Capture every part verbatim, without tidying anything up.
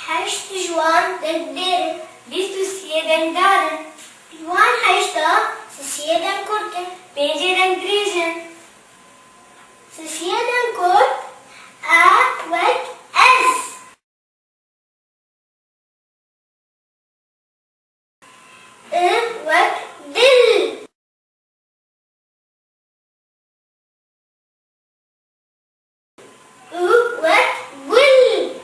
Heşt ji wan dengdêr in. Bîst û siyê dengdar in. Ji wan heşta sisiyê dengkurt in. Pêncê dengdirêj in. Sisiyê dengkurt e wek ez. I wek dil. U wek gul.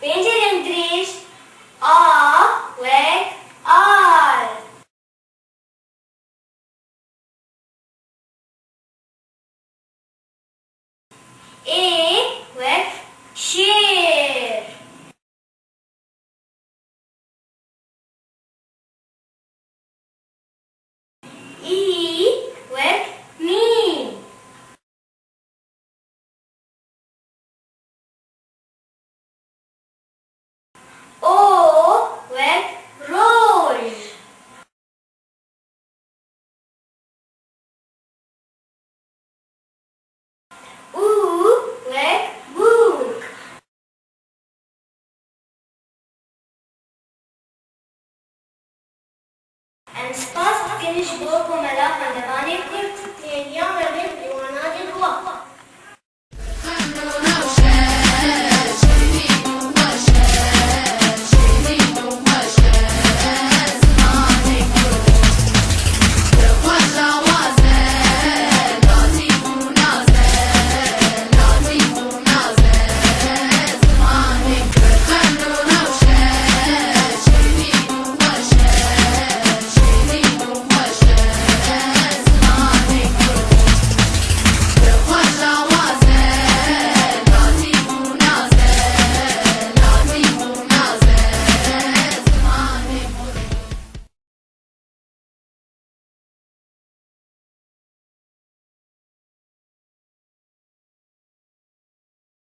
Pêncê dengdirêj, a wek ar. Ê wek şêr. Î wek mî. O wek roj. U wek bûk. Em spas dikin ji bo Komela Xwendevanê Kurd. Hêviya me bê bi wana de biwa.